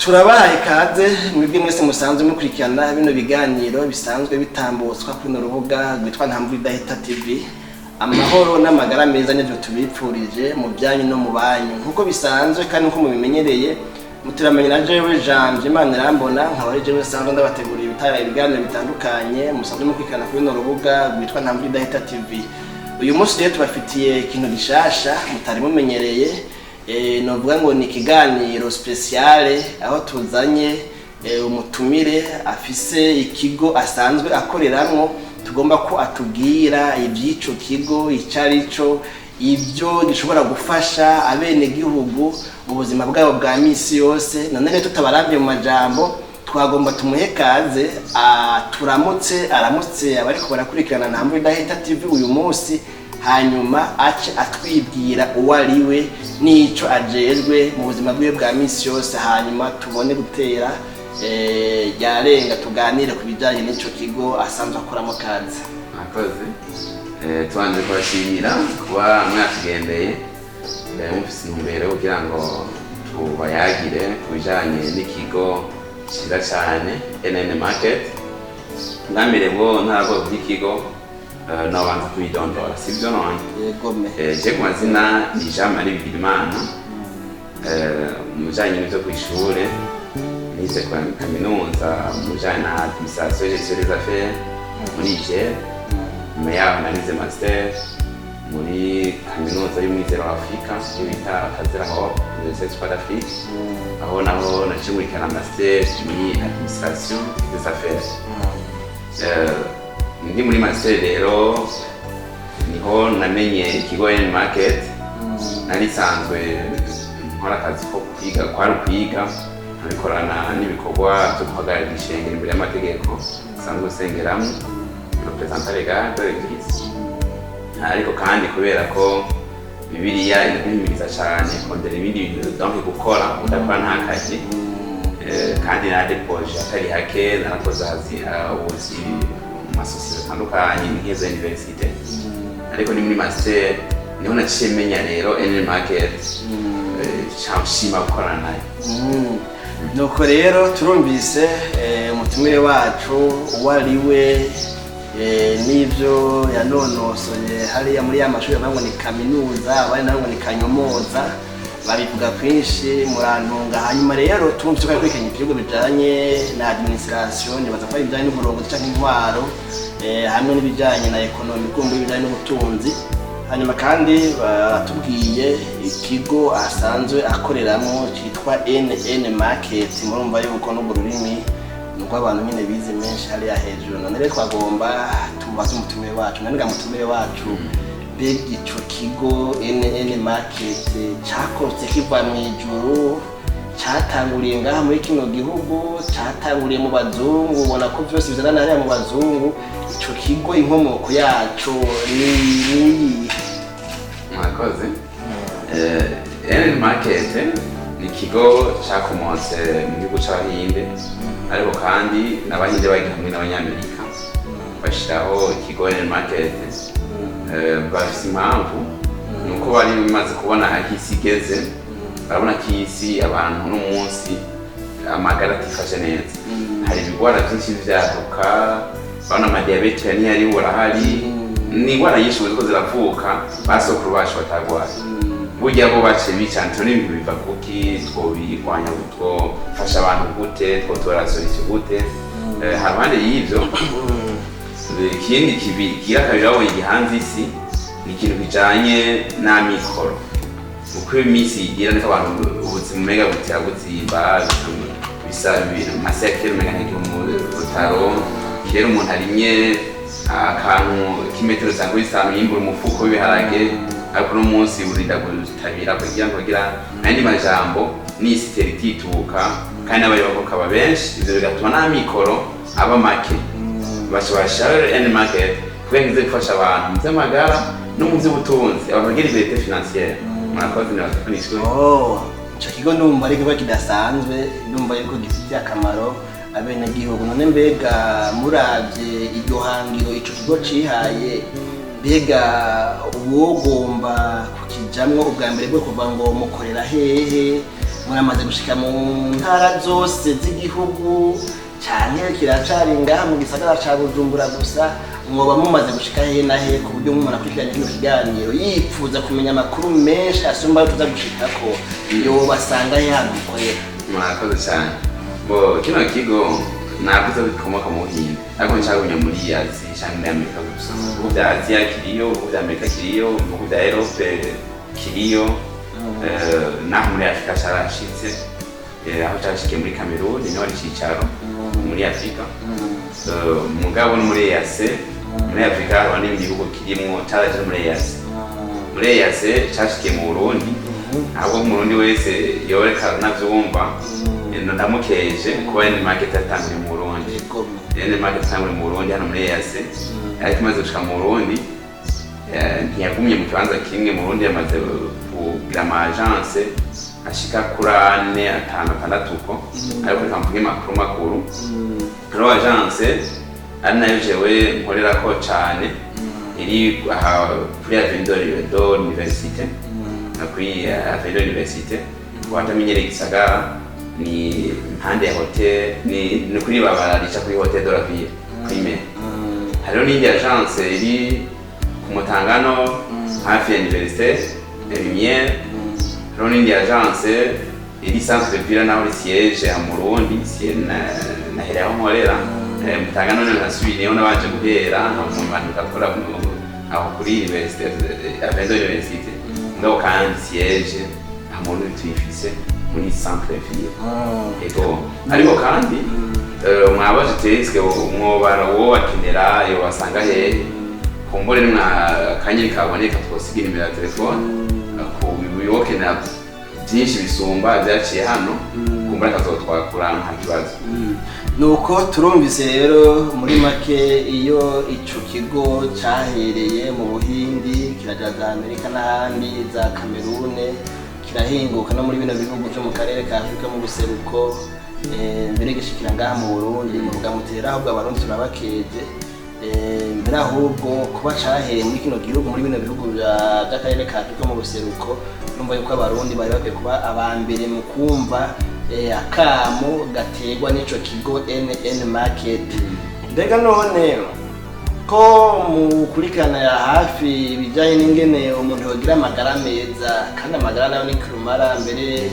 Turabahaye ikaze mwebwe mwese musanzwe mukurikirana bino biganiro bisanzwe bitambutswa kuri runo rubuga rwitwa Ntamvura Idahita TV. Amahoro n'amagara meza nivyo tubipfurije mu byanyu no mu banyu, nkuko bisanzwe kandi nkuko mubimenyereye. Muturamenye na jewe Janvier Imana irambona, nkaba ari jewe nsanzwe ndabategurira ibiganiro bitandukanye musanzwe mukurikirana kuri runo rubuga rwitwa Ntamvura Idahita TV. Uyu munsi rero tubafitiye ikintu gishasha mutari mumenyereye. Novuga ngo ni ikiganiro spéciale aho tuzanye umutumire afise ikigo asanzwe akoreramwo. Tugomba ko atubwira iby'ico kigo, ico ari cyo, ibyo gishobora gufasha abenegihugu mu buzima bwabo bwa misi yose. None rero tutabarambiye mu majambo, twagomba tumuhe kaze turamutse, aramutse abariko barakurikirana Ntamvura Idahita TV uyu munsi, hanyuma ace atwibwira uwo ari we n'ico ajejwe mu buzima bwiwe bwa misi yose, hanyuma tubone gutera ryarenga tuganire ku bijyanye n'ico kigo asanzwe akoramo. Kaze. Mwakoze. Tubanje kubashimira kuba mwatugendeye, mufise intumbero yo kugira ngo tubayagire ku bijanye n'ikigo cyiza cyane NN Market. Bwa bwo ntabwo bw'ikigo, nobanza kubidondora, sibyo none? Yegome. Je ku mazina ni Jean Marie Bigirimana. Mu bijanye n'ivyo kw'ishure, nize kwa kaminuza mu bijanye na administration, gestion des affaires muri Niger. Nyuma yaho narize master muri kaminuza y'Umwizero wa Afurika, iyo bita Kazera Hope Université Espoir d'Afrique, aho naho naciye nkurikirana master muri administration des affaires. Ndi muri master rero niho namenye ikigo N Market. Nari nsanzwe nkora akazi ko kwiga, kwari ukwiga nkabikorana n'ibikorwa byo guhagararira ishengero imbere y'amategeko nsanzwe nsengeramo, représentant légal de l'église. Ariko kandi kubera ko Bibiliya iraduhimiriza cyane kondera ibindi bintu, donc gukora, udakora nta kazi. Kandi naradepoje atari hake, narakoze akazi, ubuzi mu masosiyete atandukanye nk'izo université. Ariko ni muri master niho naciye menya rero NN Market, nshima gukorana nayo. Nuko rero turumvise umutumire wacu uwo ari we, n'ibyo yanonosoye hariya muri ya mashuri bavuga ngo ni kaminuza, abandi nabo ngo ni kanyomoza, babivuga kwinshi, murantunga. Hanyuma rero turumvise ko yakurikiranye ivyigwa bijanye na administration, nibaza ko ari ibijanye n'uburongozi canke intwaro, hamwe n'ibijanye na économie, kumva ibijanye n'ubutunzi. Hanyuma kandi baratubwiye ikigo asanzwe akoreramo cyitwa NN Market. Murumva yuko n'urwo rurimi ni urw'abantu nyine bize menshi hariya hejuru. None rero twagomba tubaze umutumire wacu. None ga mutumire wacu, mbega ico kigo NN Market cakorotse kiva mu ijuru, catanguriye ngaha muri kino gihugu, catanguriye mu bazungu? Ubona ko vyose bizanana hariya mu bazungu. Ico kigo inkomoko yaco ni niyihe? Mwakoze. NN Market ni ikigo cyakomotse mu gihugu c'Abahinde, ariko kandi n'Abahinde bagiye hamwe n'Abanyamerika bashyiraho ikigo NN Market. Bafise impamvu, ni uko bari bamaze kubona aho isi igeze. Barabona ko isi, abantu n'umunsi amagara atifashe neza, hari ibigwara byinshi vyaduka. Urabona amadiyabete ntiyari burahari, ni ingwara nyinshi ubu ziriko ziravuka basokuru bacu batagwaye. Burya bo baciye bicanira n'ibintu biva kuki, twobirwanya, twofasha abantu gute, twotora solution gute? Haruhande y'ivyo, ikindi kibi kigira kabiri babonye gihanze isi ni ikintu kijanye n'amikoro. Uko iminsi igira niko abantu ubuzima umenga butera buzimba, bisa ibintu masi ya kera umenga ntigihe mu rutaro. Kera umuntu arimye akantu k'imetero cyangwa 5 yimbura umufuko w'ibiharage, ariko uno munsi urinda gutabira kugira ngo kugira n'andi majambo n'isi itera itituka kandi n'abayoboka bakaba benshi. Ivyo bigatuma n'amikoro aba make. Baca rero N Market kugira ngo ize gufasha abantu mu vy'amagara no mu vy'ubutunzi, abantu bagira liberté financière. Murakoze, nibaza ko nishuye. Oh, ico kigo ndumva ari ikigo kidasanzwe, ndumva yuko gifitiye akamaro abenegihugu. None mbega muravye iryo hangiro ico kigo cihaye, mbega uwogomba kukijamwo ubwa mbere bwo kuva ngo mukorera hehe? Muramaze gushika mu ntara zose z'igihugu, canke kiracari ngaha mu gisagara ca Bujumbura gusa? Mwoba mumaze gushika hehe na hehe, ku buryo umuntu akurikiranye kino kiganiro yipfuza kumenya amakuru menshi asumba ayo tuza gushikako, yobasanga he hantu mukorera? Murakoze cyane. Bo kino kigo navuze ko gikomoka mu Buhinde, ariko nticagumye muri Aziya canke muri Amerika gusa. Mu bihugu vya Aziya kiriyo, mu bihugu vya Amerika kiriyo, mu bihugu vya Europe kiriyo, naho muri Afrika carashitse, aho cashikiye muri Cameroon, niho ari icicaro muri Afrika. Mugabo no muri EAC, muri Afrika haba n'ibindi bihugu kirimwo, caraje no muri EAC. Muri EAC cashikiye mu Burundi, ahubwo umurundi wese yoreka navyumva, ndamukeje kuba NN Market yatanguye mu Burundi. NN Market yatanguye mu Burundi hano muri EAC, ariko imaze gushika mu Burundi, ntiyagumye mu kibanza kimwe. Mu Burundi yamaze kugira ama agence ashika kuri ane, atanu, atandatu uko, ariko reka mvuge makuru makuru. Hariho agence ari nayo jewe nkorerako cane, iri aha kuri avenue de l'Université, kuri avenue de l'Université. Uwatamenyereye igisagara, ni impande ya hotel, ni kuri babara rica kuri Hotel de la Ville primaire. Hariho n'indi agence iri ku Mutangano, hafi ya Université de Lumière. Hariho n'indi agence iri centre de ville, naho iri siège ya Murundi, nahereye aho nkorera. Mutangano niho nasubiyeho, nabanje guhera mu bantu bakora aho kuri université, avenue de l'Université. Mugabo kandi siège aha mu Burundi tuyifise muri centre ville. Ego, ariko kandi mwabaje teske mwobara uwo bakenera yobasanga hehe? Kumbure nimwa akanyeri kaboneka, twosiga inimero ya telefone ku biwokenera byinshi bisumba byaciye hano, kumbure akazotwakura, nta kibazo. Nuko turumvise rero muri make iyo ico kigo cahereye mu Buhindi, kiraja za Amerika n'ahandi, za Kamerune, kirahinguka no muri bino bihugu vyo mu karere ka Afurika mu buseruko, mbere gishikira ngaha mu Burundi. Muvuga muti rero ahubwo Abarundi turabakeje. Mbere ahubwo kuba cahereye muri kino gihugu, muri bino bihugu vy'akarere ka Afurika mu buseruko, urumva yuko Abarundi bari bakwiye kuba aba mbere mu kumva akamo gaterwa n'ico kigo NN Market. Mbega none ko mukurikirana hafi ibijyanye n'ingene umuntu yogira amagara meza, kandi amagara nayo ni kirumara, mbere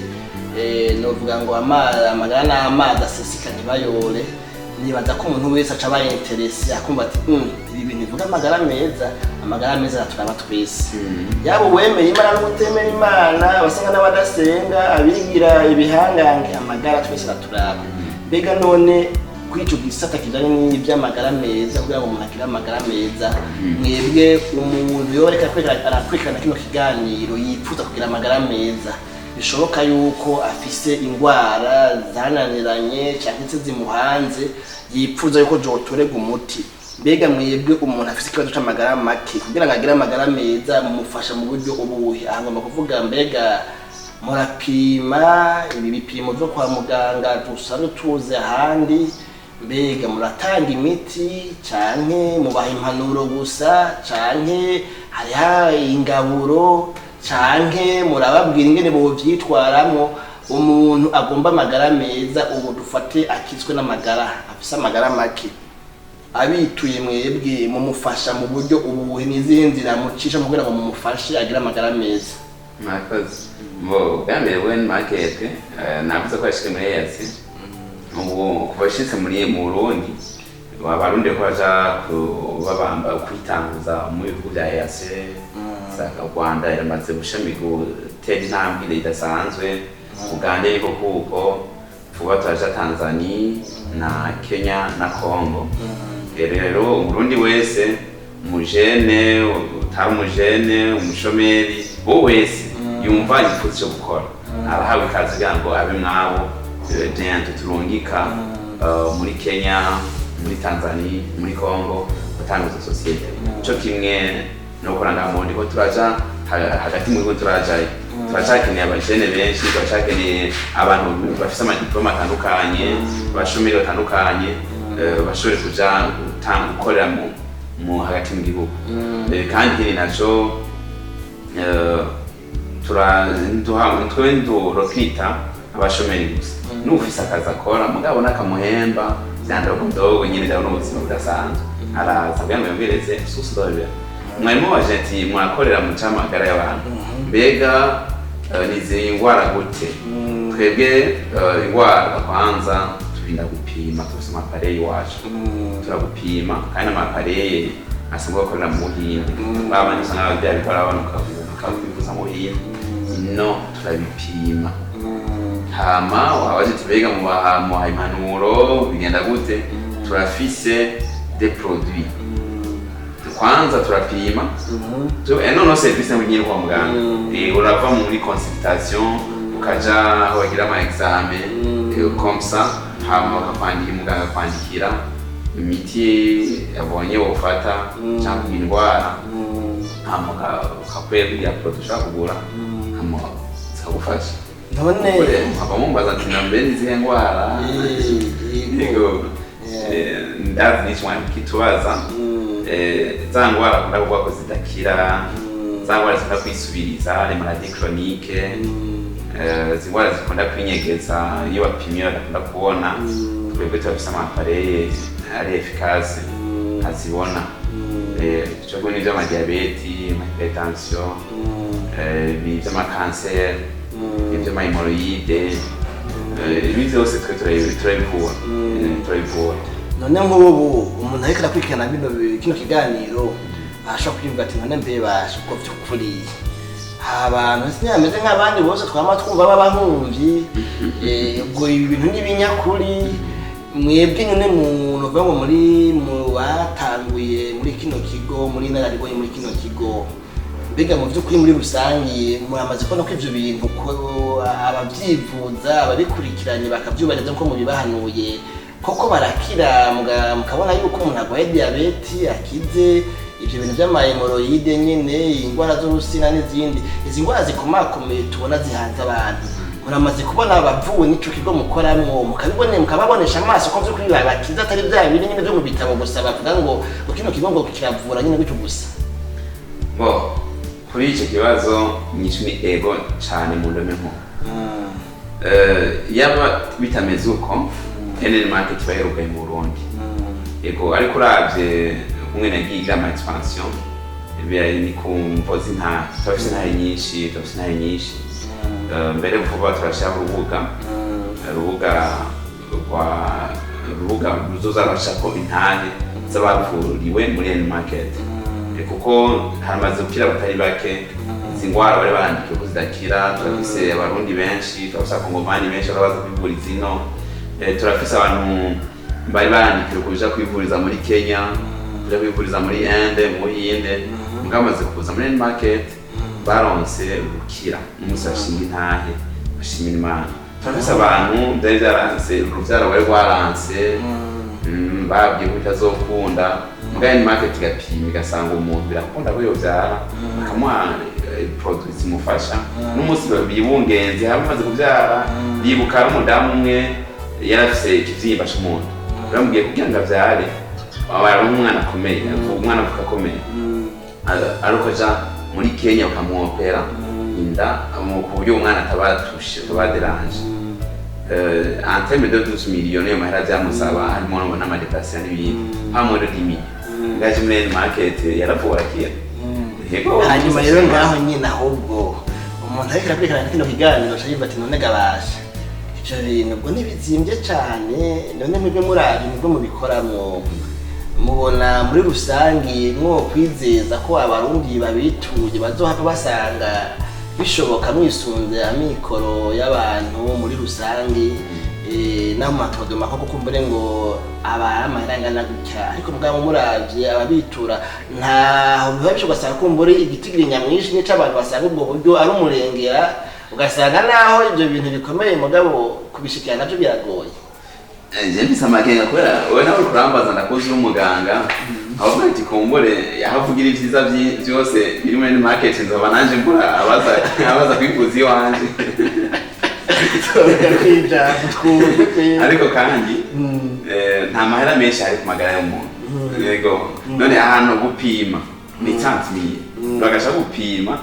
novuga ngo amagara n'amazi aseseka ntibayore, nibaza ko umuntu wese aca aba intéressé, akumva ati: Ibi bintu bivuga amagara meza, amagara meza turaba twese, yaba uwemeye Imana n'utemera Imana, abasenga n'abadasenga, abigira ibihangange, amagara twese araturaba." Mbega none kuri ico gisata kijanye n'ivy'amagara meza, kugira ngo umuntu agire amagara meza, mwebwe umuntu yoreka arakurikirana kino kiganiro yipfuza kugira amagara meza, bishoboka yuko afise ingwara zananiranye canke se zimuhanze, yipfuza yuko zotorerwa umuti, mbega mwebwe umuntu afise ikibazo c'amagara make, kugira ngo agire amagara meza, mumufasha mu buryo ubuhe? Aha ngomba kuvuga, mbega murapima ibi bipimo vyo kwa muganga dusanzwe tuzi ahandi? Mbega muratanga imiti, canke mubaha impanuro gusa, canke hariho ingaburo, canke murababwira ingene bovyitwaramwo? Umuntu agomba amagara meza, ubu dufate akizwe n'amagara, afise amagara make, abituye mwebwe mumufasha mu buryo ubuhe? N'izihe nzira mucisha mu kugira ngo mumufashe agire amagara meza? Murakoze. Bo bwa mbere, NN Market navuze ko yashyize muri EAC. Ubu kuva yashyize muri mu Burundi, Abarundi ko baja babamba kwitanguza mu bihugu bya EAC, usanga u Rwanda iramaze gushami gutera intambwe idasanzwe, Uganda ariko kuko vuba turaja Tanzania na Kenya na Congo. Rero Umurundi wese, umujene, utari umujene, umushomeri, wowe wese yumva yifuza icyo gukora, arahawe ikaze kugira ngo abe mwabo bientôt turungika muri Kenya, muri Tanzania, muri Congo gutanguza sosiyete, cyo kimwe no gukora ngaha mu Burundi, ko turaja hagati mu bihugu, turajayo, turacakeneye abajene benshi, turacakeneye abantu bafise amadiplome atandukanye, abashomeri batandukanye, bashobore kuja gukorera mu hagati mu gihugu. Kandi ikindi naco, tura duha twe ndurokwita Abashomeri gusa, n'ufise akazi akora mugabo n'akamuhemba vya ndogondogo nyene, vyaba n'ubuzima budasanzwe, araza kugira ngo yumvireze susu ndabibera. Mwarimu waje ati: "Murakorera mu camagara y'abantu, mbega ni ingwara gute?" Twebwe ingwara kwanza turinda gupima, tufise ama appareil iwacu, turagupima, kandi ama appareil asanzwe bakorera mu Buhinde, babandi usanga abavyeyi babikora babanuka bakabikwivuza mu Buhinde, no turabipima. Hama wabaje ati: "Mbega mubaha impanuro, bigenda gute?" Turafise des produits, kwanza turapima. Noneho service nyine kwa muganga, urava muri consultation ukaja aho bagira ama examen, comme ça, hama bakakwandikira, muganga akwandikira imiti yabonye wofata cyangwa indwara, hama ukakwereka produit ushaka kugura, hama zikagufasha. None Nkaba mumbaza ati: "Nambe nizihe ndwara?" Yego. Ndazi nico kitubaza. Za ndwara akunda kuvuga ko zidakira, za ndwara zikunda kwisubiriza, les maladies chroniques, izi ndwara zikunda kwinyegeza, iyo bapimye badakunda kubona, twebwe turafise ama appareil ari efficace azibona. Ico ni ivy'ama diabète, ama hypertension, ibi vy'ama cancer, ivy'ama hémorroïdes, ibi vyose twe turabivura. Turabivura. None nk'ubu umuntu ariko arakurikirana kino kiganiro ashobora kwiyumva ati: "None mbe basha uko vy'ukuri abantu sinameze nk'abandi bose twama twumva b'abahumvyi, ubwo ibi bintu ni ibinyakuri?" Mwebwe nyine muntu uvuga ngo muri mu batanguye muri kino kigo, muri inararibonye muri kino kigo, mbega mu by'ukuri muri rusange muramaze kubona ko ivyo bintu, ko ababyivuza, ababikurikiranye bakavyubahiriza nko mubibahanuye, koko barakira? Mukabona yuko umuntu arwaye diyabeti akize, ivyo bintu vy'ama hémorroïdes nyene, indwara z'urusina n'izindi, izi ndwara zikomakomeye tubona zihanze abantu, muramaze kubona abavuwe n'ico kigo mukoramwo, mukabibone, mukababonesha amaso ko vy'ukuri bakiza, atari vya bindi nyene vyo mu bitabo gusa bavuga ngo kino kigo ngo kiravura nyene gutyo gusa? Bo, kuri icyo kibazo inyishu ni ego cyane mu ndome nkuru. Yaba bitameze uko, NN Market iba yarugaye mu Burundi. Ego, ariko uravye kumwe nagiye igira ama expansion, ni ku mvo z'intara. Turafise intare nyinshi, turafise intare nyinshi. Mbere vuba turashiraho urubuga rwa urubuga ruzoza rurashako intahe z'abavuriwe muri N Market. Kuko haramaze gukira abatari bake izi ndwara bari barandikiwe ko zidakira. Turafise Abarundi benshi, turafise Abakongomani benshi barabaza kwivuriza ino. Turafise abantu bari barandikiwe kuja kwivuriza muri Kenya, kuja kwivuriza muri Inde, mu Buhinde, mugabo bamaze kuza muri N Market baronse gukira, umunsi bashinga intahe bashimira Imana. Turafise abantu byari byaranse, uruvyaro rwari rwaranse, babwiye ko bitazokunda, mugabo N Market igapima igasanga umuntu birakunda ko yovyara, bakamuha produit zimufasha, n'umunsi bibungenze hamaze kuvyara. Ndibuka hari umudamu umwe yari afise ikivyimba c'umuntu, bamubwiye kugira ngo avyare aba umwana akomeye, umwana avuka akomeye, ariko aja muri Kenya bakamwopera inda ku buryo umwana atabatushe, atabaderanje. En terme de 12 millions, niyo mahera vyamusaba, harimo n'ama déplacement n'ibindi, hamwe de 10 millions. Ngaje muri N Market yaravura akira. Yego. Hanyuma rero ngaho nyine ahubwo umuntu ariko arakurikirana kino kiganiro aca yumva ati: "None gabasha ivyo bintu ubwo ntibizimbye cane? None mwebwe muravye, mwebwe mubikoramwo, mubona muri rusangi mwokwizeza ko Abarundi babituye bazohava basanga bishoboka, mwisunze amikoro y'abantu muri rusangi, naho matodoma ko kumbure ngo aba amahera angana gutya, ariko mugabo muravye ababitura ntaho biba bishoboka, ugasanga kumbure igitigiri nyamwinshi nico abantu basanga ubwo buryo ari umurengera, ugasanga naho ivyo bintu bikomeye, mugabo kubishikira navyo biragoye?" Je mfise amakenga kubera wowe nawe uriko urambaza, ndakuzi uri umuganga, ahubwo ati kumbure aho uvugira ivyiza vyose biri muri Market, nzoba nanje mbura abaza kwivuza iwanje. Twumve. Ariko kandi nta mahera menshi ari ku magara y'umuntu. Yego, none ahantu gupima ni 30 mille, bagasha gupima.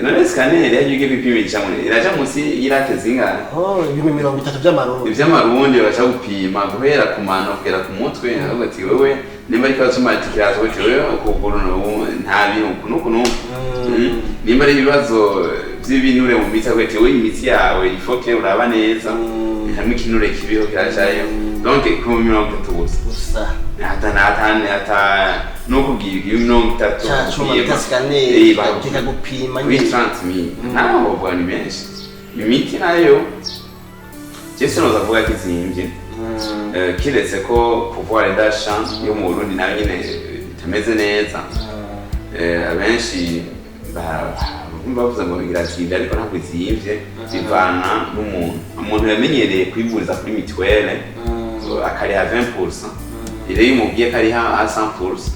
None scanner yagiye ugiye kwipimisha muri iraja munsi y'irate zingana? Oh, 30,000 by'amarundi. Ivy'amarundi baca gupima guhera ku mano kugera ku mutwe, aravuga ati: "Wewe nimba ari ikibazo c'amarticulation, ati wewe ukuguru nta bintu uku n'uku n'uku." Nimba ari ibibazo vy'ibinure mu mitsi, avuga ati: "Wewe imitsi yawe ifoke uraba neza, hamwe ikinure kibiho kirajayo." Donc ku 30 gusa. Gusa. Ata nukubwira 30. Ca cuma bita scanner kikagupima kuri nyine. 30,000 ntaho ubwo ni menshi. Imiti nayo je sinoza kuvuga ko izimvye. Kiretse ko pouvoir d'achat yo mu Burundi nayo nyine itameze neza. Abenshi bavuze ngo birazimvye, ariko ntabwo izimvye, bivana n'umuntu. Umuntu yamenyereye kwivuriza kuri mutuelle akariha 20%, rero iyo umubwiye ko ariha a 100%,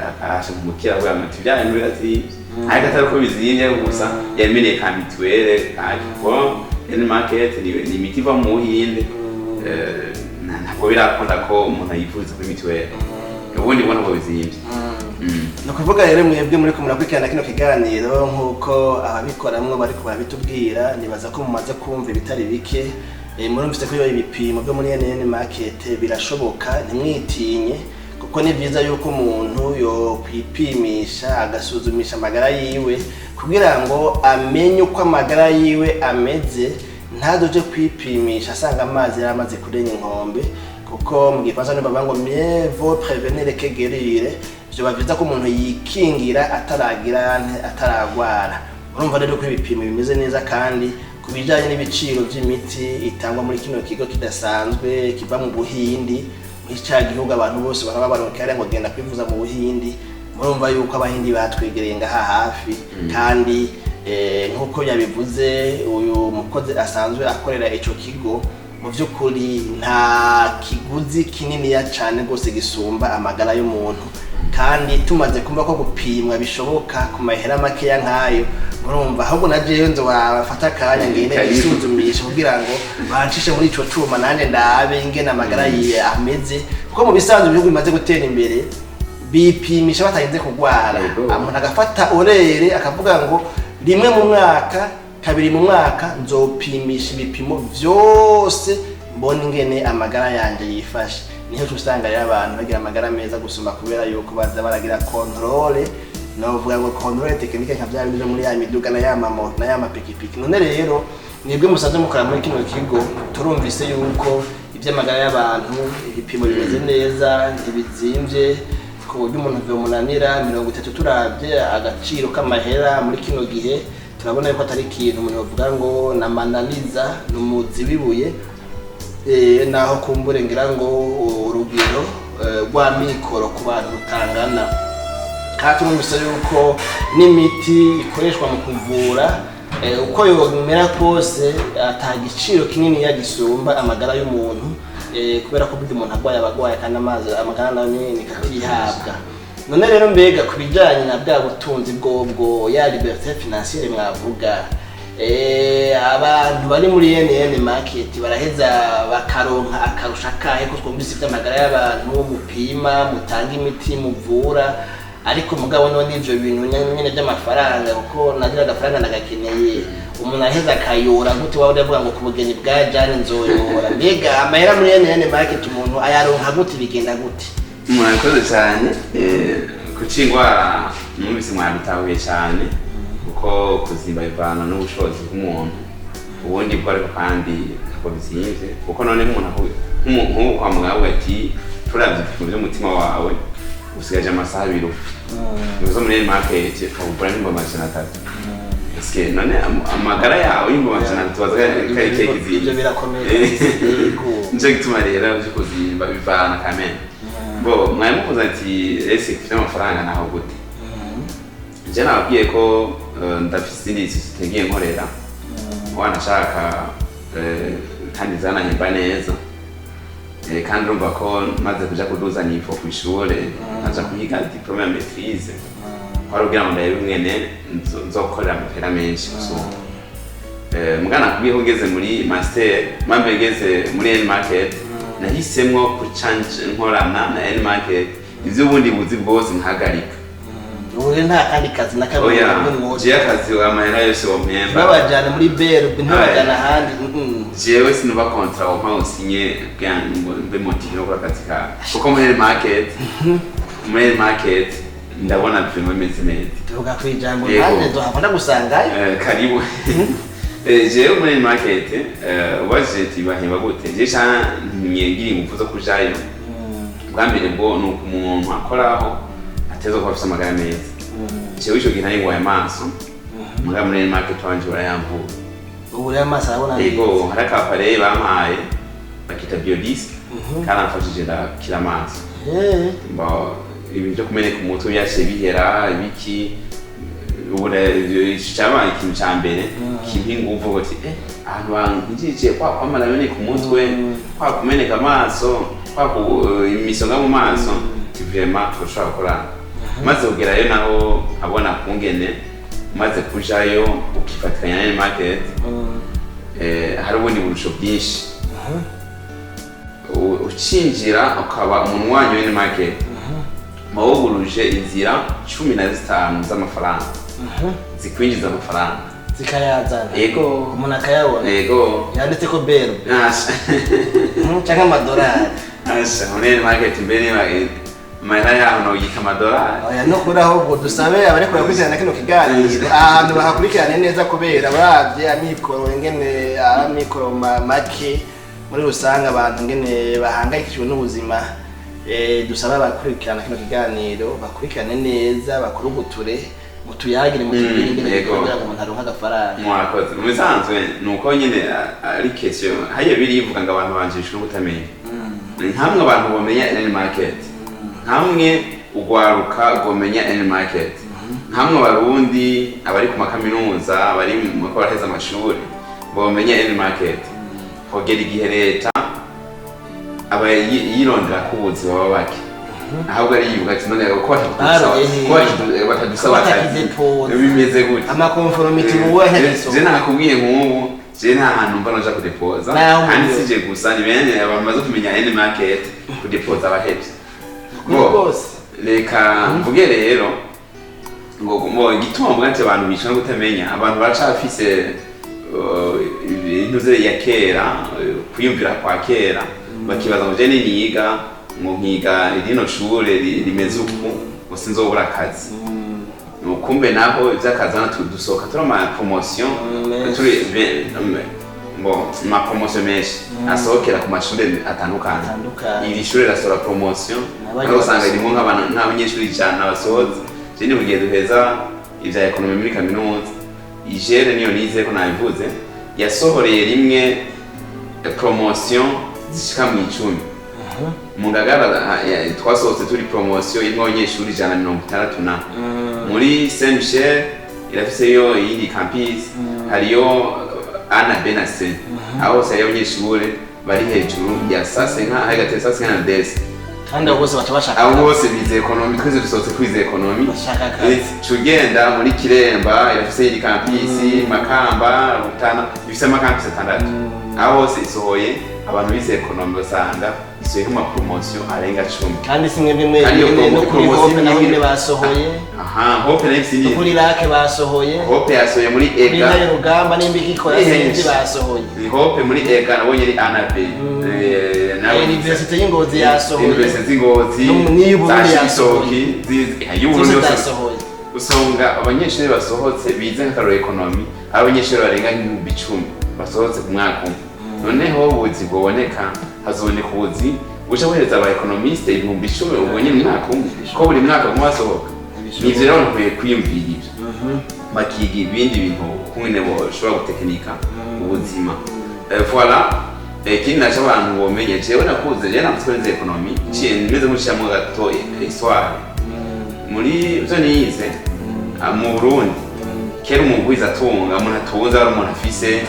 akasha kumukira avuga ati bya bintu birazimvye, ariko atari ko bizimvye gusa, yamenyereye ka mutuelle ko N Market ni imiti iva mu Buhinde. Ntabwo birakunda ko umuntu ayivuriza kuri mutuelle, ubundi bwo ntabwo bizimvye. Ni ukuvuga rero mwebwe muri murakurikirana kino kiganiro, nk'uko ababikoramwo bariko barabitubwira, nibaza ko mumaze kumva ibitari bike. Murumvise ko iyo ibipimo byo muri NN Market birashoboka, ntimwitinye, kuko ni byiza yuko umuntu yokwipimisha agasuzumisha amagara yiwe kugira ngo amenye uko amagara yiwe ameze, ntazoje kwipimisha asanga amazi yaramaze kurenga inkombe, kuko mu gifaransa nibo bavuga ngo "mieux vaut prévenir que guérir". Vyoba vyiza ko umuntu yikingira ataragira ataragwara. Urumva rero ko ibipimo bimeze neza, kandi ku bijanye n'ibiciro vy'imiti itangwa muri kino kigo kidasanzwe kiva mu Buhindi, muri ca gihugu abantu bose baraba baronka ngo genda kwivuza mu Buhindi, murumva yuko Abahindi batwegereye ngaha hafi. Kandi nk'uko yabivuze uyu mukozi asanzwe akorera ico kigo, mu by'ukuri nta kiguzi kininiya cyane rwose gisumba amagara y'umuntu. Kandi tumaze kumva ko gupimwa bishoboka ku mahera makeya nk'ayo, murumva ahubwo na jewe nzobafata akanya ngende nisuzumishe kugira ngo bancishe muri ico cuma nanjye ndabe ingene amagara yiwe ameze, kuko mu bisanzwe ibihugu bimaze gutera imbere bipimisha batarinze kurwara. Umuntu agafata horaire, akavuga ngo rimwe mu mwaka, kabiri mu mwaka, nzopimisha ibipimo vyose mbona ingene amagara yanje yifashe. Niho usanga rero abantu bagira amagara meza gusumba, kubera yuko baza baragira contrôle, novuga ngo contrôle technique, nka vya bindi vyo muri ya miduga na ya mamoto na ya mapikipiki. None rero mwebwe musanzwe mukora muri kino kigo, turumvise yuko ivy'amagara y'abantu, ibipimo bimeze neza, ntibizimvye ku buryo umuntu vyomunanira. 30, turavye agaciro k'amahera muri kino gihe, turabona yuko atari ikintu umuntu yovuga ngo namananiza ni umuzi w'ibuye. Naho kumbure ngira ngo urugero rw'amikoro ku bantu rutangana. Kandi turumvise yuko n'imiti ikoreshwa mu kuvura, uko yomera kose, ata giciro kinini gisumba amagara y'umuntu, kubera ko burya umuntu arwaye aba agwaye, kandi amazi amagara nayo ni katihabwa. None rero mbega ku bijyanye na bwa butunzi bwobwo, ya liberté financière mwavuga, abantu bari muri NN Market baraheza bakaronka akarusha kahe, ko twumvise iby'amagara y'abantu mupima, mutanga imiti, muvura, ariko mugabo none ivyo bintu nyene by'amafaranga, kuko nagira agafaranga nagakeneye, umuntu aheza akayora gute? Waba uravuga ngo ku bugeni bwa Jane nzoyora. Mbega amahera muri NN Market umuntu ayaronka gute? Bigenda gute? Murakoze cyane. Kuca indwara numvise mwabitahuye cyane, kuko kuzimba bivana n'ubushobozi bw'umuntu. Ubundi bwo ariko kandi ntabwo bizimvye, kuko none nk'umuntu nk'ubu kwa muganga avuga ati: "Turavye ibipimo by'umutima wawe, usigaje amasaha 2 upfa." Uzo muri market ukagura n'300,000. Eske none amagara yawe y'300,000 baza kari keke? Ivyo birakomeye yego. Nico gituma rero vyo kuzimba bivana kamene bo. Mwari muvuze ati ese kufite amafaranga naho gute? Je nababwiye ko ndafise izindi société ngiye nkorera wanashaka, kandi zanahemba neza. Kandi urumva ko maze kuja kuduza niveau kw'ishure, nkaja kuhiga diplôme ya maîtrise, kwari kugira ngo ndabe mwene nzokorera amahera menshi gusumba. Mugana nakubwiye ko ngeze muri master, mpamvu ngeze muri N Market, nahisemwo kuca nkorana na N Market, ivyo ubundi buzi bwose nkahagarika. Ubu rero nta kandi kazi na kamwe Oya, mwuga. jewe akazi, amahera yose wompemba, Ntibabajyane muri BRB, ntibabajyane ahandi. Jewe sinuba contrat wompa usinye kugira ngo mbe motivé no gukora akazi kawe, kuko muri market, muri market ndabona vraiment imeze neza. Tuvuga ku ijambo. Yego. Nanjye nzohava ndagusangayo. Karibu. Jewe muri market, ubajije ati bahemba gute, je ca ngira ingufu zo kujayo. Bwa mbere bwo ni uko umuntu akoraho ateza kuba afise amagara meza. Jewe ico gihe nari ngwaye amaso, muga muri market wanje barayamvura. Ubu rero amaso arabona neza. Yego, hari aka appareil bampaye bakita biodisc, karamfashije ndakira amaso. Bo, ibintu byo kumeneka umutwe byaciye bihera ibiki. Ubu cyabaye ikintu cya mbere kimpa inguvu ngo ati ahantu bankijije kwa kwamara meneka umutwe, kwa kumeneka amaso, kwa imisonga mu maso, vraiment turashobora gukorana. Maze kugerayo naho nkabona kungene maze kujayo ukifatikanya na market, hari ubundi burusho bwinshi. Ucinjira ukaba umuntu wanyu wa market, wuguruje inzira 15 z'amafaranga zikwinjiza amafaranga. Zikayazana. Yego. Umuntu akayabona. Yego. Yanditse ko BRB Asha. Canke amadolari. Asha, muri market mbere amahera yaho noyita amadolari. Oya, no kuri ahubwo dusabe abariko barakurikirana kino kiganiro ahantu bahakurikirane neza, kubera baravye amikoro ingene ari amikoro make muri rusange, abantu ingene bahangayikishijwe n'ubuzima. Dusabe abakurikirana kino kiganiro bakurikirane neza, bakuruguture, mutuyagire, mutubwire ingene kugira ngo umuntu aronke agafaranga. Mwakoze. Mu bisanzwe ni uko nyine ari question hariya birivuga ngo abantu banjishwe no kutamenya. Nkamwe abantu bomenya any market, nkamwe ugwaruka rwomenya any market, nkamwe abarundi abari ku makaminuza, abari mu ko baraheza amashuri bomenya any market, hogera igihe leta aba yirondera ko ubuzi baba bake, ahubwo ari yivuga ati none ko Baroye hehe? batadusaba Ko akazi, batakidepoza. bimeze gute? Ama conformité ubu Je nakubwiye, nk'ubu je nta hantu mba noja kudepoza. Naho kandi muri- sije gusa, ni bene abantu bamaze kumenya any market kudepoza abahevye. Kuri Bo, rwose. Reka mvuge rero ngo igituma mvuga ati abantu bicwa no kutamenya, abantu baracafise ibintu vye ya kera, kwiyumvira kwa kera, bakibaza ngo je niniga, ngo nkiga rino shure rimeze uku, ngo sinzobura akazi. Kumbe naho ivy'akazi hano dusohoka turi ama promotion, Menshi. turi bon, ama promotion menshi asohokera ku mashuri atandukanye. Atandukanye. Iri shure rasohora promotion, N'abandi aho usanga bagasohoka. rimwo nk'abanyeshuri 100 basohotse. Je ni mugihe duheza ivya économie muri kaminuza, IGR niyo nize ko nabivuze, yasohoreye rimwe promotion zishika mu 10. Mu Ngagara twasohotse turi promotion irimwo abanyeshuri 160 na muri Saint Michel irafiseyo iyindi campus, hariyo A na B na C, aho hose hariyo abanyeshuri bari hejuru ya sase nka hagati ya sase na desi. Kandi abo bose baca bashaka Abo bose bize économie, twese dusohotse kwize économie. Bashaka akazi. Tugenda muri Kiremba irafise iyindi campus, Makamba, Rutana, ifise ama campus atandatu. Aho hose isohoye abantu bize économie, basanga isohoye nk'ama promotion arenga 10. Kandi si mwebwe Kandi iyo mwenyine, no kuri promotion Hope naho imwe- nyine basohoye. Aha, Hope nayo ifise No iyindi. kuri Lake basohoye. Hope yasohoye muri Kuri EGA. Nayo Rugamba nimba ikikora, Ni sinzi, henshi. basohoye. Ni Hope muri EGA nabonye ari A na B. Nawe Université y'Ingozi yasohoye. Université z'Ingozi, N'iy'Uburundi za yasohoye. Cibitoki, y'Uburundi Zose yose. zasohoye. Usanga abanyeshuri basohotse bize nk'akarorero économie ari abanyeshuri barenga nk'10,000 basohotse ku mwaka umwe. Noneho ubuzi buboneka, hazoboneka ubuzi buca buhereza aba économistes 10,000 ubwo nyine mu mwaka umwe, ko buri mwaka baguma basohoka. Nivyo rero abantu bakwiye kwiyumvira ivyo, bakiga ibindi bintu kungene boshobora gutekinika ubuzima. Voilà. Ikindi naco abantu bomenye, jewe nakuze, jewe nakuze nize économie, nciye meze nk'uciyamwo gato histoire muri vyo nize. Mu Burundi kera umugwiza atunga, umuntu atunze ari umuntu afise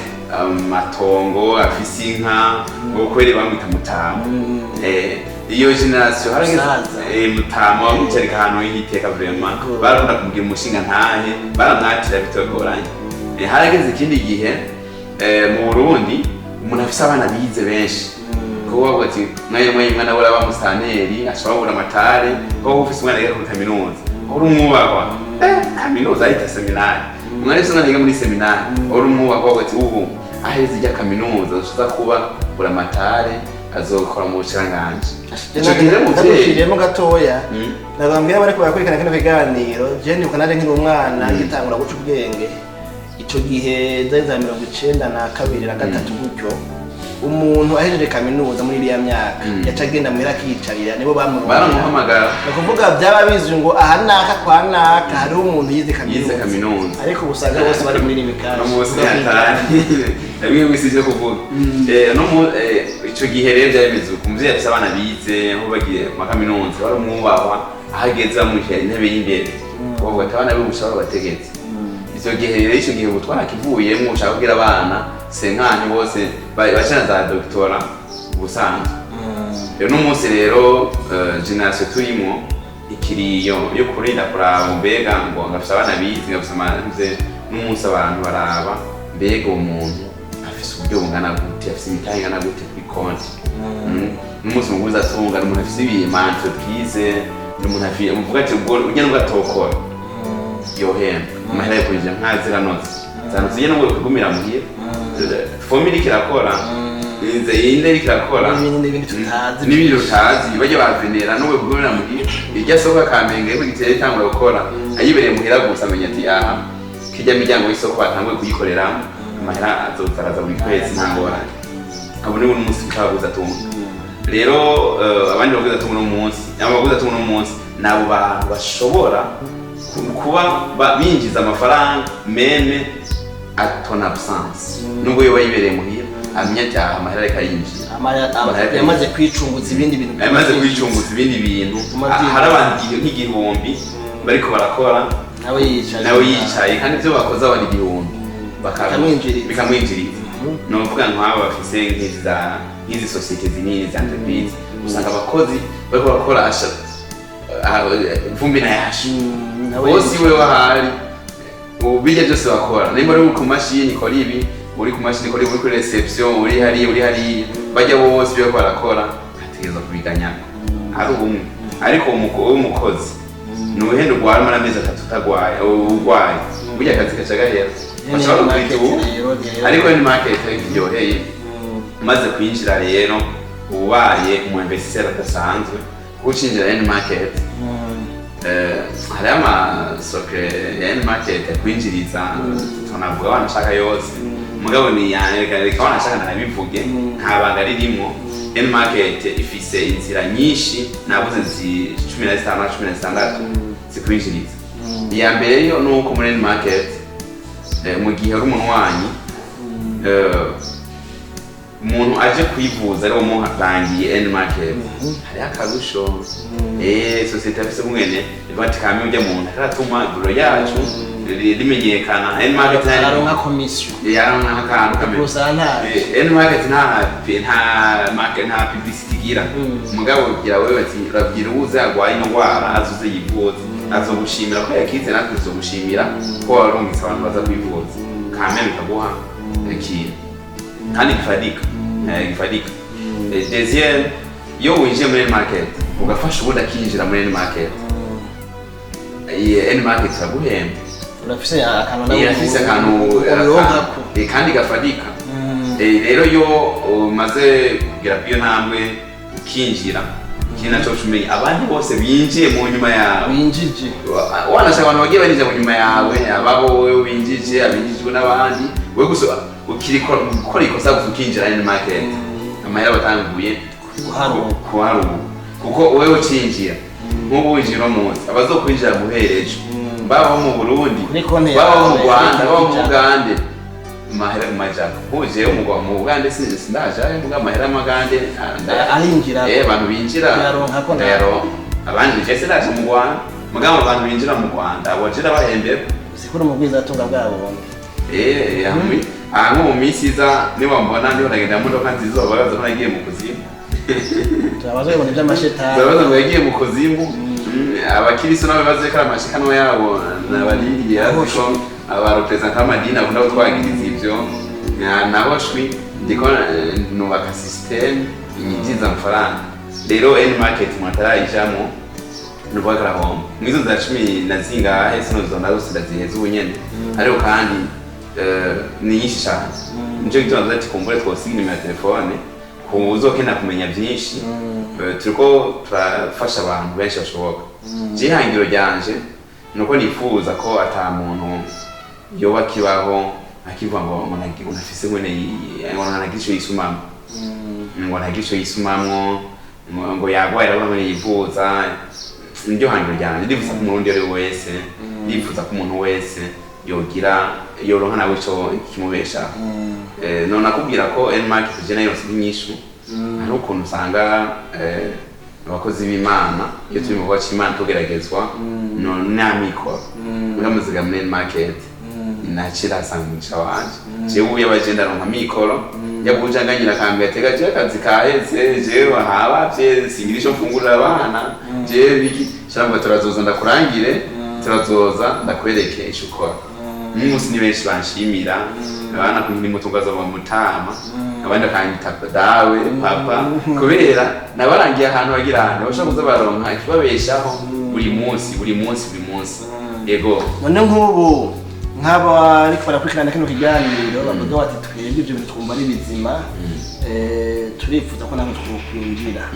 amatongo, afise inka, ngo kweri bamwita mutama. Iyo génération harageze. Musaza. Mutama bamwicarika ahantu h'iteka vraiment. Barakunda kumugira umushinga ntahe, baramwakira bitogoranye. Harageze ikindi gihe, mu Burundi umuntu afise abana bize benshi, kuko bavuga ati mwanya mwanya umwana we araba musitanteri, ashobora kubura amatare, kuko ufise umwana yiga kuri kaminuza. Uri umwubahwa. Kaminuza ayita seminari, umwana wese umwana yiga muri seminari uri umwubahwa, ati ubu aheze ijya kaminuza uza kuba buramatare, azokora mu bushikiranganji. Ico gihe rero umuvyeyi Ndagushiriyemo gatoya. Nabambwira bariko barakurikirana kino kiganiro, je ndibuka naje nkiri umwana ngitangura guca ubwenge, ico gihe zari za 92 na 3 gutyo, umuntu ahejeje kaminuza muri iriya myaka yaca agenda muhira akiyicarira, nibo bamurondera. Baramuhamagara. Ni ukuvuga byaba bizwi ngo aha naka kwa naka hariho umuntu yize kaminuza. Yize kaminuza. Ariko ubu usanga bose bari muri Lumicash. No munsi hatari bimwe mwisi byo kuvuga. No mu ico gihe rero byari bimeze uko: umuvyeyi afise abana bize, aho bagiye mu makaminuza, bari umwubahwa, aho ageze bamushira intebe y'imbere, bavuga ati abana b'ubushaka bategetse. Icyo gihe rero, icyo gihe ubu twarakivuyemo, ushaka kubwira abana senkani bose bacana za doctorat ubusanzwe. Rero n'umunsi rero génération turimo ikiriyo yo kurinda kuraba mbega ngo ngafise abana bize, ngafise amaze. N'umunsi abantu baraba mbega uwo muntu afise uburyo bungana gute, afise imitahe ingana gute kuri konti. N'umunsi muguzi atunga ni umuntu afise ibima entreprise, ni umuntu afise uvuga ati ubwo ujya nubwo atokora yohemba amahera yo kwinjira nkaziranoze zanoze, ujya nubwo kwigumira muhira, formule iriko irakora, inze inde iriko irakora. N'ibindi n'ibindi tutazi. N'ibindi utazi bajya bavenera n'ubwo kugumira muhira, irya soko Kamenge ariko giteye itangura gukora, ayibereye muhira gusa amenya ati aha kirya miryango y'isoko batanguye kuyikoreramo, amahera azoza araza buri kwezi, nta ngorane. Abo ni umunsi twaguze atunga rero. Abandi baguze atunga uno munsi, abo baguze atunga uno munsi ni abo bantu bashobora kuba binjiza amafaranga même à ton absence, nubwo yoba yibereye muhira, amenya ati aha amahera ariko arinjira. Amahera Yamaze kwicunguza ibindi bintu. Yamaze kwicunguza ibindi bintu. Bituma byinjiza. Hari abantu nk'igihumbi bariko barakora, nawe yicaye. Nawe yicaye, kandi ibyo bakoze abona igihumbi Bikamwinjiriza. Bikamwinjiriza. Ni ukuvuga nk'aba bafise nk'izi nk'izi sociétés zinini za entreprise, usanga abakozi bariko barakora vumbi na yasha. Nawe bose yicaye. Iwe wahari ubu bijya byose bakora, nimba uri ku mashini ikora ibi, uri ku mashini ikora ibi, uri kuri réception, uri hariya, uri hariya, bajya bose ibyo bariko barakora ategerezwa kubiganyako ari ubumwe. Ariko w'umukozi ni ubuhenda urwara muri amezi 3 utagwaye, urwaye burya akazi gaca gahera, bashobora kukwita ubu. Ariko ni market iryoheye. Umaze kwinjira rero ubaye umu investisseur adasanzwe, kuko ucinjira N market, hariho amasoko ya N market akwinjiriza, tunavuga wanashaka yose, mugabo ni reka reka wanashaka nanabivuge, nta banga ririmo. N market ifise inzira nyinshi, navuze 15 na 16 zikwinjiriza. Iya mbere yo ni uko muri N market, mu gihe uri umunywanyi, umuntu aje kwivuza ariwo muhatangiye N market, hariho akarusho. Société afise umwene ivuga ati kame ujya muntu ataratuma ivuriro yacu rimenyekana, N market Araronka commission. Yaronka akantu kamwe. Pourcentage. N market nta market, nta publicity igira. Mugabo ugira wewe ati urabwira uwuze agwaye indwara azuze yivuze, azogushimira ko yakize, natwe tuzogushimira ko warungitse abantu baza kwivuza, kame bikaguha ikintu kandi gifadika, gifadika. Deuxième, iyo winjiye muri N market ugafasha ubundi akinjira muri N market, iyi N market iraguhemba. Urafise akantu nawe Irafise akantu ubironkako. Kandi gafadika. Rero iyo umaze kugera kuri iyo ntambwe ukinjira, ikindi naco umenya abandi bose binjiye mu nyuma yawe, winjije. Wanashaka abantu bagiye barinjira mu nyuma yawe, ababo wowe winjije, abinjijwe n'abandi, wewe gusa ukiri gukora ikosa gusa ukinjira in market, amahera batanguye Guharura. Kuharura, kuko wewe ucinjira nk'ubu winjira uno munsi, abazokwinjira guhera ejo, baba bo mu Burundi, Kuri konti baba bo mu yawe, Rwanda, baba mu ijana. Bugande, amahera mu majana. Nk'ubu jewe mu Bugande sindajayo, muga amahera y'amagande Arinjira. Abantu binjira Uyaronka ko nawe. Ndayaronka. Abandi je sindaje mu Rwanda, mugabo abantu binjira mu Rwanda abo jira bahembera. Usikura umugwizatunga bwa bundi. Hamwe aha nko mu minsi iza niba mbona ndiho ndagenda mu modoka nziza, babaza ko nagiye mu kuzimu. Turabaza ibintu by'amashetani. Babaza ngo yagiye mu kuzimu. Abakiristo nabo bibaze ko ari amashikanwa yabo nabaririye, azi ko abareprésentants b'amadini bakunda kutwagiriza ivyo. Naho shwi ndiko nubaka système inyinjiza amafaranga. Rero N market mutarayijamo. Nuvuga karahomba mwizo nzira cumi na zingahe, sino zose ndaziheza ubu nyene, ariko kandi ni nyinshi cyane. Nico gituma tuza ati kumbure twosiga inimero ya telefone ku uzokenera kumenya byinshi. Turiko turafasha abantu benshi bashoboka. Je ihangiro ryanje nuko nifuza ko ata muntu yoba akibaho akivuga ngo ntafise ngo ntagira ico yisumamwo, ngo ntagira ico yisumamwo, ngo yagwaye arabura ngo yivuza. Niryo hangiro ryanje. Ndifuza ko Umurundi uwo ari we wese, ndifuza ko umuntu wese yogira, yoronka nawe ico kimubeshaho. None nakubwira ko N-Market je nayo nk'inyishu. Hari ukuntu usanga abakozi b'Imana, iyo turi mu gikorwa c'Imana, tugeragezwa no n'amikoro. Uramuziga muri N-Market nakira asanga umugisha wanje. Jewe ubu yabaje ndaronka amikoro yabuja nganyira akambwira ati: "Jewe akazi kaheze, jewe habavye, singira ico mfungurira abana, jewe biki." Shamva turazoza ndakurangire, turazoza ndakwereke ico ukora. N'umunsi ni benshi banshimira abana kunkiri muto, ngo azova mutama, abandi bakanyita dawe, papa, kubera nabarangiye ahantu bagira ahantu bashobora kuza baronka ikibabeshaho buri munsi, buri munsi, buri munsi. Yego. None nk'ubu nk'abariko barakurikirana kino kiganiro bavuga bati: "Twebwe ibyo bintu twumva ari bizima, turifuza ko namwe twokwinjira."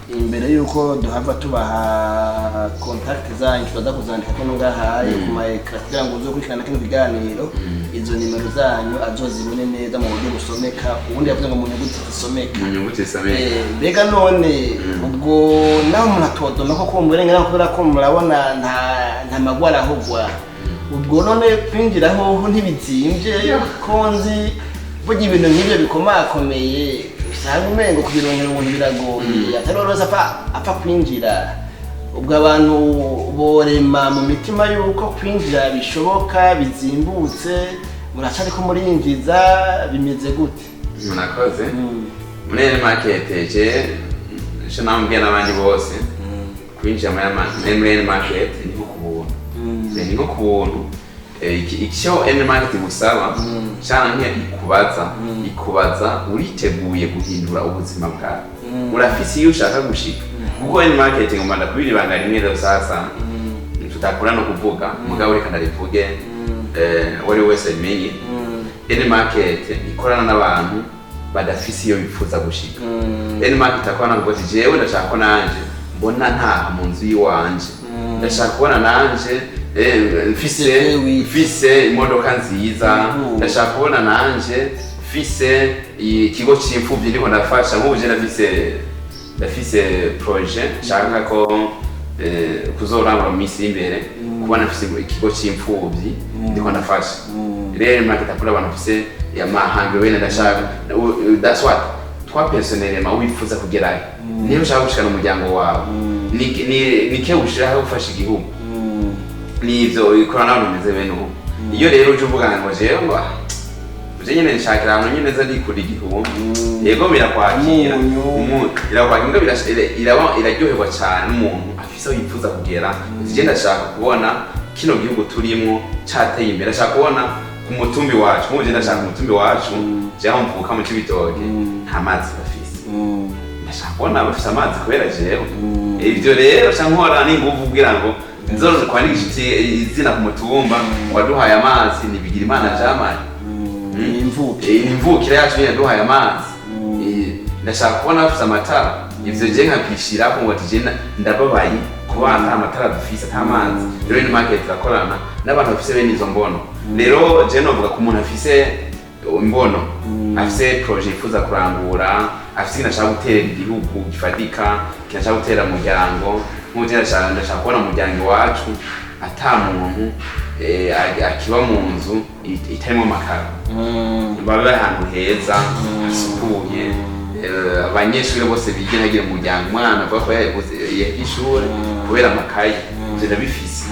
Imbere y'uko duhava tubaha contact zanyu, turaza kuzandika ko ngahaye ku ma écran kugira ngo uzokurikirana kino kiganiro izo nimero zanyu azozibone neza mu buryo busomeka. Ubundi yavuze ngo mu nyuguti zisomeka. Mu nyuguti zisomeka. Mbega none ubwo naho umuntu atodoma ko kumva uburenganzira, kubera ko murabona nta magwara ahugwa, ubwo none kwinjira hoho ntibizimvye? Ko nzi burya ibintu nk'ibyo bikomakomeye usanga umengo kubironkera ubuntu biragoye, atari wese apfa kwinjira. Ubwo abantu borema mu mitima yuko kwinjira bishoboka, bizimbutse, muracariko murinjiza, bimeze gute? Murakoze. Muri N Market, je ico namubwiye n'abandi bose, kwinjira muri N Market ni nko ku buntu. Ni nko ku buntu. Icyo N Market igusaba canke ikubaza: uriteguye guhindura ubuzima bwawe? Urafise iyo ushaka gushika? Kuko N Market, ngomba ndakubira ibanga rimwe rero sasa tutakura no kuvuga, mugabo reka ndarivuge, uwo ari we wese abimenye. N Market ikorana n'abantu badafise iyo bifuza gushika. N Market akorana ngo ati: "Jewe ndashaka ko nanje mbona ntaha mu nzu y'iwanje, ndashaka kubona nanje mfise V8. mfise imodoka nziza, ndashaka kubona nanje mfise ikigo c'imfuvyi ndiko ndafasha." Nk'ubu je ndafise projet nshaka ko kuzorangura mu minsi y'imbere, kubona mfise ikigo c'imfuvyi ndiko ndafasha. Rero market akora abantu bafise amahangiro bene ndashaka. That's what twa personnellement wifuza kugerayo. Niba ushaka gushikana umuryango wawe, ni ke ushiraho gufasha igihugu, nivyo ikora n'abantu bimeze bene ubu. Iyo rero uje uvuga ngo jewe ngo uje nyene nshakira ahantu nyene nza ndikura 1000, yego birakwakira. Umunyu. Irakwakira mbwa iraryoherwa cyane n'umuntu afise aho yifuza kugera. Je ndashaka kubona kino gihugu turimwo cateye imbere, ndashaka kubona ku mutumbi wacu. Nk'ubu je ndashaka umutumbi wacu, je aho mvuka mu Cibitoke nta mazi bafise, ndashaka kubona bafise amazi kubera jewe. Ivyo rero ca nkora n'inguvu kugira ngo nzo kwandikisha izina ku mutumba: waduhaye amazi ni Bigirimana Jamari. Ni imvuke. Ni imvukira yacu nyene yaduhaye amazi. Ndashaka kubona bafise amatara. Ivyo je nkabyishirako ngo ati je ndababaye kuba ata amatara dufise, ata amazi. Rero ni market irakorana n'abantu bafise bene izo mbono. Rero je novuga ku muntu afise imbono, afise projet yifuza kurangura, afise ikintu ashaka guterera igihugu gifatika, ikintu ashaka guterera umuryango. Nk'ubu je ndashaka kubona umuryango iwacu ata muntu akiba mu nzu itarimo amakaro, babe ahantu heza hasukuye, abanyeshuri bose bige, ntagire umuryango umwana avuga ko yahevye ishure kubera amakaye. Ivyo ndabifise.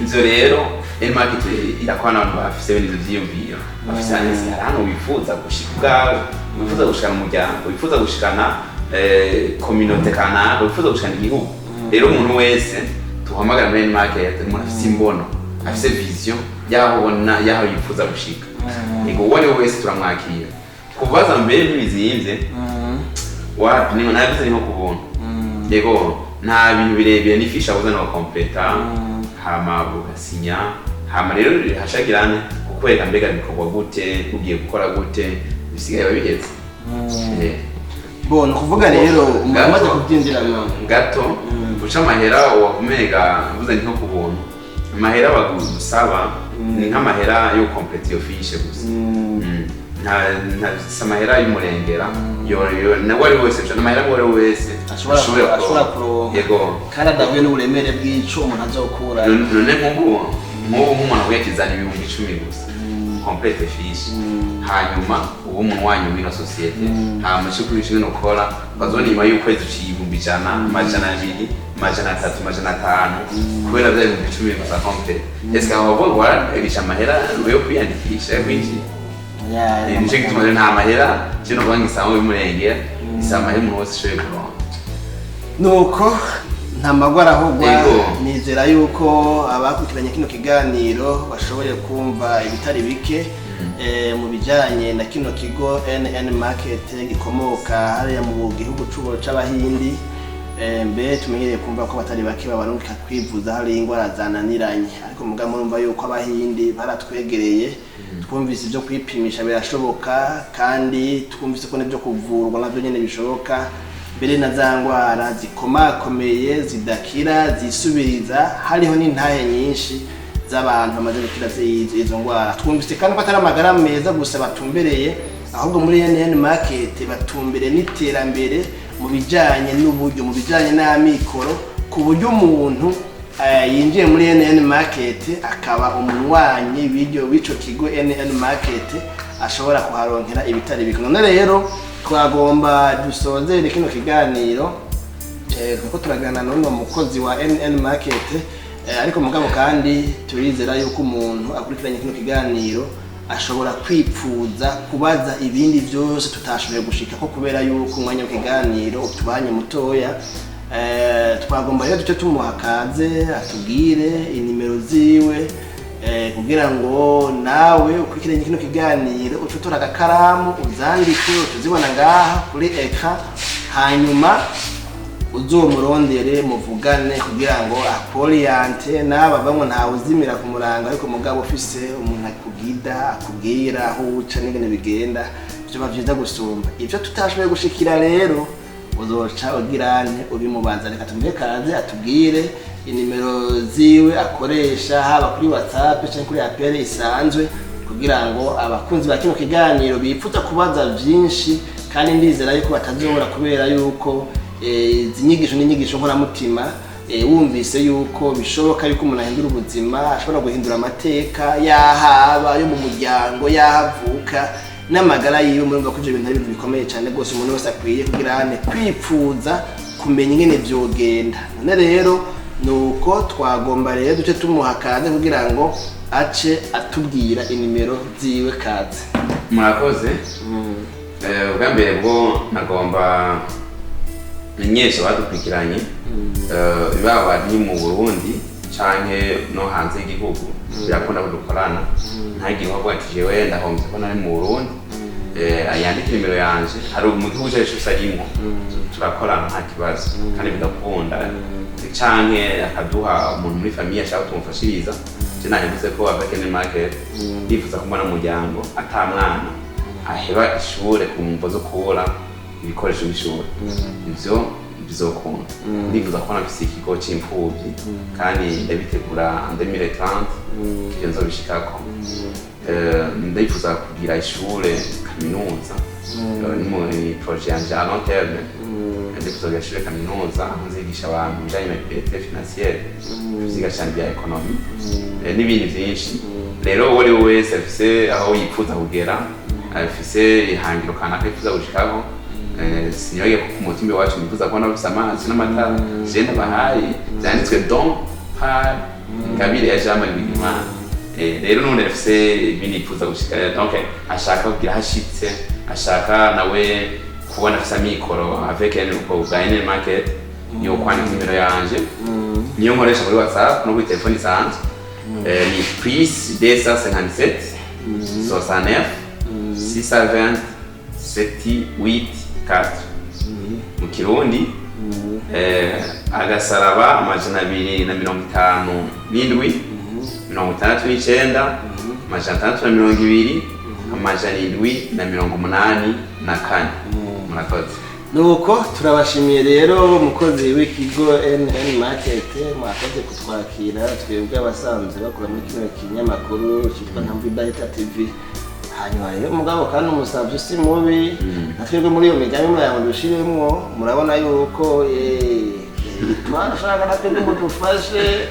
Ivyo rero N-Market irakora n'abantu bafise bene ivyo vyiyumviro, bafise hari ahantu wifuza gushika ubwawe, wifuza gushikana umuryango, wifuza gushikana communauté kanaka, wifuza gushikana igihugu. Rero umuntu wese tuhamagara muri N-Market, umuntu afise imbono, afise vision y'aho ubona, y'aho yifuza gushika, yego, uwo ari we wese turamwakira. Kubaza mbere ntibizimvye, wapi, ni nabivuze, ni nko ku buntu. Yego. Nta bintu birebire, ni fiche uzana ugakompleta, hama ugasinya, hama rero hashagirane kukwereka mbega bikorwa gute, ugiye gukora gute, bisigaye biba biheze. Bon, ni ukuvuga rero umuntu Gato. amaze kubyinjiramo Gato uca amahera wakumega mvuze nko ku buntu, amahera bagusaba ni nk'amahera yo completa iyo fiche gusa. Nta si amahera y'umurengera, yo nawe ari wese, n'amahera uwo ari we wese ashobora kuronka. Yego. Kandi adahuye n'uburemere bw'ico umuntu azokura. None nk'ubu nk'umuntu avuye akizana 10,000 gusa, complète fiche, hanyuma uba umuntu wanyu w'ino société, hama icyo kuri kimwe ukora, ukazobona inyuma y'ukwezi uciye 100,000, 200, 300, 500, kubera bya 10,000 gusa complète. Ese aho bavuga ngo wararisha amahera yo kwiyandikisha, yo kwinjira? Nicyo gituma rero nta mahera kino kuvuga ngo isaba y'umurengera, isaba amahera umuntu wese ashoboye kuronka. Nuko nta magwara ahugwa. Yego. Nizera yuko abakurikiranye kino kiganiro bashoboye kumva ibitari bike mu bijyanye na kino kigo NN Market gikomoka hariya mu gihugu c'Abahindi. Mbe tumenyereye kumva ko batari bake babarungika kwivuza hari indwara zananiranye, ariko mugabo murumva yuko Abahindi baratwegereye. Twumvise ibyo kwipimisha birashoboka, kandi twumvise ko n'ibyo kuvurwa nabyo nyine bishoboka, mbere na za ndwara zikomakomeye zidakira zisubiriza, hariho n'intahe nyinshi z'abantu bamaze gukira izo ndwara. Twumvise kandi ko atari amagara meza gusa batumbereye, ahubwo muri NN Market batumbereye n'iterambere mu bijyanye n'uburyo, mu bijyanye n'amikoro, ku buryo umuntu yinjiye muri NN Market akaba umunywanyi w'ico kigo NN Market ashobora kuharonkera ibitari bike. None rero twagomba dusozere kino kiganiro, kuko turaganira n'uno mukozi wa NN Market, ariko mugabo kandi turizera yuko umuntu akurikiranye kino kiganiro ashobora kwipfuza kubaza ibindi byose tutashoboye gushika ko kubera yuko umwanya w'ikiganiro utubanye mutoya. Twagomba rero duce tumuha kaze atubwire inimero ziwe, kugira ngo nawe ukurikiranye kino kiganiro uce utora agakaramu uzandike, utuzibona ngaha kuri écran, hanyuma uzomurondere muvugane kugira ngo akoriente. N'aba bamwe ntawe uzimira ku murango, ariko mugabo ufise umuntu akugida, akubwira aho uca n'ingene bigenda, vyoba vyiza gusumba. Ivyo tutashoboye gushikira rero uzoca ugirane ubimubaza. Reka tumuhe kaze atubwire inimero ziwe akoresha, haba kuri WhatsApp canke kuri appel isanzwe, kugira ngo abakunzi ba kino kiganiro bipfuza kubaza vyinshi, kandi ndizera yuko batazobura, kubera yuko izi nyigisho ni inyigisho nkoramutima. Wumvise yuko bishoboka yuko umuntu ahindura ubuzima, ashobora guhindura amateka y'ahaba, yo mu muryango, y'aho avuka n'amagara yiwe. Murumva ko ivyo bintu ari ibintu bikomeye cyane rwose, umuntu wese akwiye kugira ane kwipfuza kumenya ingene vyogenda. None rero nuko twagomba rero duce tumuha kaze kugira ngo ace atubwira inimero ziwe. Kaze. Murakoze. Ubwa mbere bwo nagomba menyesha abadukurikiranye, baba ni mu Burundi canke no hanze y'igihugu, birakunda ko dukorana. Ntagire uwavuga ati jewe ndahomvye ko nari mu Burundi. Yandike nimero yanje, hari mu gihugu cyacu cyose arimwo turakorana nta kibazo kandi bigakunda, canke akaduha umuntu muri famille ashaka tumufashiriza. Je navuze ko avec NN Market ndifuza kubona umuryango ata mwana aheba ishure ku mvo zo kubura ibikoresho by'ishuri. Ivyo bizokunda. Ndifuza kubona mfise ikigo c'imfuvyi, kandi ndabitegura en 2030 ivyo nzobishikako. Ndifuza kugira ishure kaminuza. Ni muri projet yanje à long terme. Ndifuza kugira ishure kaminuza aho nzigisha abantu ibijanye na liberté financière, vyiga cane bya économie, n'ibindi vyinshi. Rero uwo ari we wese afise aho yifuza kugera, afise ihangiro kanaka yifuza gushikaho, sinyoye ko ku mutumba iwacu nifuza kubona bafise amazi n'amatara. Je ndabahaye vyanditswe don par Ingabire ya Jean Marie Bigirimana. Rero none afise ibindi yifuza gushika, donc ashaka kugira hashitse, ashaka nawe kubona afise amikoro avec ubwo bwa NN Market, yo kwandika nimero yanje, niyo nkoresha muri WhatsApp no kuri telefone isanzwe. Ni plus 257 69 620 78 4. Mu Kirundi *257 69 620 784. Murakoze. Nuko turabashimiye rero, umukozi w'ikigo NN Market, mwakoze kutwakira twebwe abasanzwe bakora muri kino kinyamakuru cyitwa Ntamvu Idahita TV. Hanyuma rero mugabo kandi umusavyi si mubi, na twebwe muri iyo migambi murayango dushiremwo, murabona yuko twarashaka na twebwe mudufashe.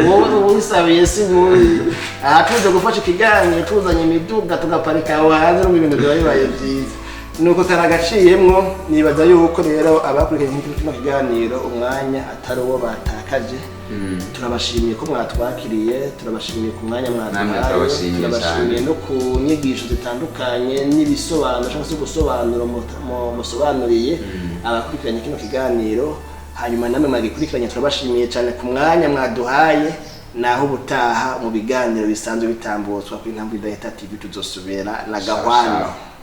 Wowe uwisabiye si mubi, aha tuze gufasha ikiganiro, tuzanye imiduga tugaparika aho hanze, n'ubwo ibintu biba bibaye byiza. Nuko karagaciyemwo. Nibaza yuko rero abakurikiranye kino kiganiro umwanya atari uwo batakaje. Turabashimiye ko mwatwakiriye, turabashimiye ku mwanya Namwe mwaduhaye. turabashimiye Turabashimiye cyane. no ku nyigisho zitandukanye n'ibisobanuro cyangwa se ubusobanuro musobanuriye abakurikiranye kino kiganiro. Hanyuma namwe mwagikurikiranye, turabashimiye cyane ku mwanya mwaduhaye. Naho ubutaha mu biganiro bisanzwe bitambutswa kuri Ntambwe Idahita TV, tuzosubira na Ciao, gahwana. ciao.